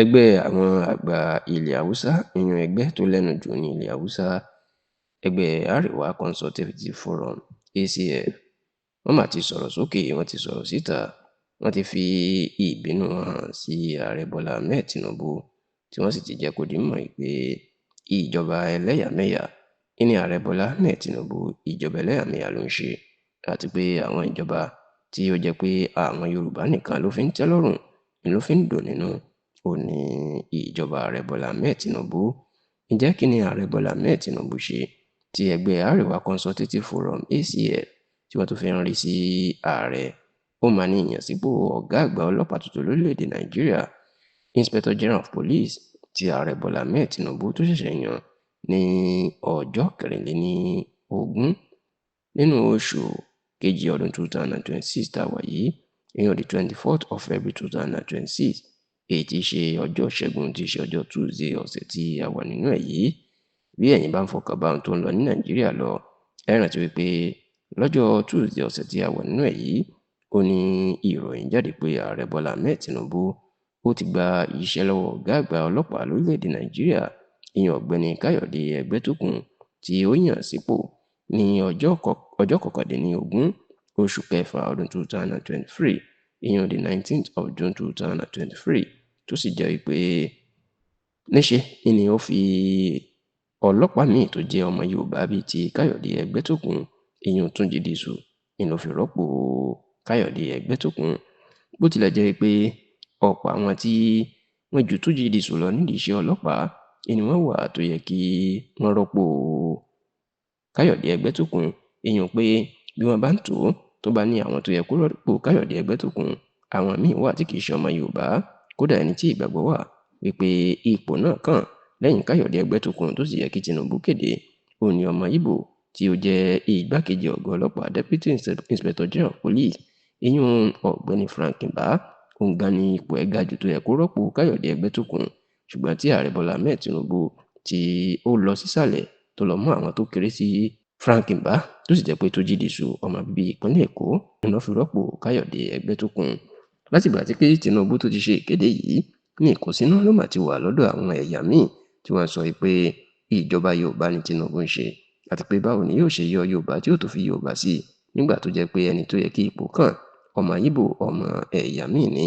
Ẹgbẹ́ àwọn àgbà ilẹ̀ Haúsá, ìyẹn ẹgbẹ́ tó lẹ́nu jù ní ilẹ̀ Haúsá, ẹgbẹ́ Arewa Consultative Forum (ACF), wọ́n mà ti sọ̀rọ̀ sókè, wọ́n ti sọ̀rọ̀ síta, wọ́n ti fi ìbínú wọn hàn sí Ààrẹ Bọ́lá Ahmed Tinubu, tí wọ́n sì ti jẹ́ kó di mímọ̀ pé ìjọba ẹlẹ́yàmẹ̀yà ní Ààrẹ Bọ́lá Ahmed Tinubu, ìjọba ẹlẹ́yàmẹ̀yà ló ń ṣe, àti pé àwọn ìjọba tí ó jẹ́ pé àwọn Yorùbá nìkan ló fi ń tẹ́ lọ́rùn, ló fi ń dùn nínú, ò ní ìjọba Ààrẹ Bọ́lá Ahmed Tinubu. Ǹjẹ́ kí ni Ààrẹ Bọ́lá Ahmed Tinubu ṣe tí ẹgbẹ́ Arewa Consultative Forum (ACF) tí wọ́n tún fi ń rí sí ààrẹ? Ó máa ní ìyànsípò ọ̀gá àgbà ọlọ́pàá tuntun lórílẹ̀‐èdè Nàìjíríà, Inspector General of Police, tí Ààrẹ Bọ́lá Ahmed Tinubu tó ṣẹ̀ṣẹ̀ yàn ní ọjọ́ 24 nínú oṣù kejì ọdún 2026 tá a wà yìí, ìyẹn the 24th of February 2026, èyí tí í ṣe ọjọ́ Ṣẹ́gun, tí í ṣe ọjọ́ Tuesday ọ̀sẹ̀ tí a wà nínú ẹ̀ yìí. Bí ẹ̀yin bá ń fọkàn bá ohun tó ń lọ ní Nàìjíríà lọ, ẹ rántí wípé lọ́jọ́ Tuesday ọ̀sẹ̀ tí a wà nínú ẹ̀ yìí, ó ní ìròyìn jáde pé Ààrẹ Bọ́lá Ahmed Tinubu ó ti gba iṣẹ́ lọ́wọ́ ọ̀gá àgbà ọlọ́pàá lórílẹ̀‐èdè Nàìjíríà, ìyẹn Ọ̀gbẹ́ni Káyọ̀dé Ẹgbẹ́tókun, tí ó yàn sípò ní ọjọ́ 19 oṣù kẹfà ọdún 2023, ìyẹn the 19th of June 2023, tó sì jẹ́ wípé níṣe ni ó fi ọlọ́pàá míì tó jẹ́ ọmọ Yorùbá bíi ti Káyọ̀dé Ẹgbẹ́tókun, ìyẹn Túnjí Dísù, ni ló fi rọ́pò Káyọ̀dé Ẹgbẹ́tókun. Bó tilẹ̀ jẹ́ pé ọ̀pọ̀ àwọn tí wọ́n ju Túnjí Dísù lọ nídìí iṣẹ́ ọlọ́pàá ni wọ́n wà tó yẹ kí wọ́n rọ́pò Káyọ̀dé Ẹgbẹ́tókun, ìyẹn pé bí wọ́n bá ń tò ó, tó bá ní àwọn tó yẹ kó rọ́pò Káyọ̀dé Ẹgbẹ́tókun, àwọn míì wà tí kì í ṣe ọmọ Yorùbá, kódà ẹni tí ìgbàgbọ́ wà wípé ipò náà kàn lẹ́yìn Káyọ̀dé Ẹgbẹ́tókun tó sì yẹ kí Tinubu kéde, ó ní ọmọ Ìgbò tí ó jẹ́ igbákejì ọ̀gá ọlọ́pàá, Deputy Inspector General of Police, ìyún Ọ̀gbẹ́ni Frank Mba, òun gan ni ipò ẹ̀ ga jù tó yẹ kó rọ́pò Káyọ̀dé Ẹgbẹ́tókun, ṣùgbọ́n tí Ààrẹ Bọ́lá Ahmed Tinubu tí ó lọ sísàlẹ̀ tó lọ mú àwọn tó kéré sí Frank Mba, tó sì jẹ́ pé Túnjí Dísù, ọmọ bíbí ìpínlẹ̀ Èkó, ló fi rọ́pò Káyọ̀dé Ẹgbẹ́tókun. Látìgbà tí Tinubu tó ti ṣe ìkéde yìí ní ìkùnsínú ló mà ti wà lọ́dọ̀ àwọn ẹ̀yà míì tí wọ́n sọ pé ìjọba Yorùbá ni Tinubu ń ṣe, àti pé báwo ni yóò ṣe yọ Yorùbá tí ó tó fi Yorùbá sí nígbà tó jẹ́ pé ẹni tó yẹ kí ipò kàn, ọmọ Ìgbò, ọmọ ẹ̀yà míì ni.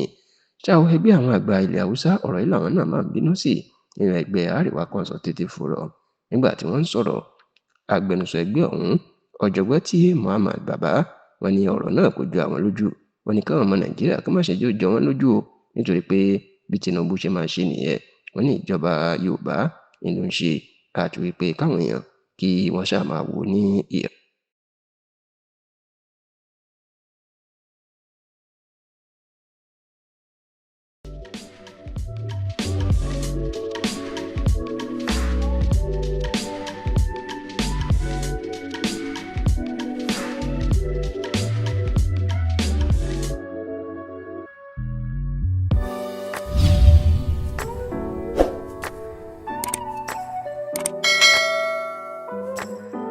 Ṣá o, ẹgbẹ́ àwọn àgbà ilẹ̀ Haúsá, ọ̀rọ̀ yìí làwọn náà máa ń bínú sí nínú ẹgbẹ́ Arewa Consultative Forum. Nígbà tí wọ́n ń sọ̀rọ̀, agbẹnusọ ẹgbẹ́ ọ̀hún, Ọ̀jọ̀gbọ́n T. Muhammad Baba, wọ́n ní ọ̀rọ̀ náà kò jọ àwọn lójú. Wọ́n ní káwọn ọmọ Nàìjíríà kí wọ́n má ṣe jẹ́ ó jọ wọ́n lójú o, nítorí pé bí Tinubu ṣe máa ṣe nìyẹn. Wọ́n ní ìjọba Yorùbá ni ló ń ṣe, àti wípé káwọn èèyàn kí wọ́n ṣáà máa wò ó ní ìran.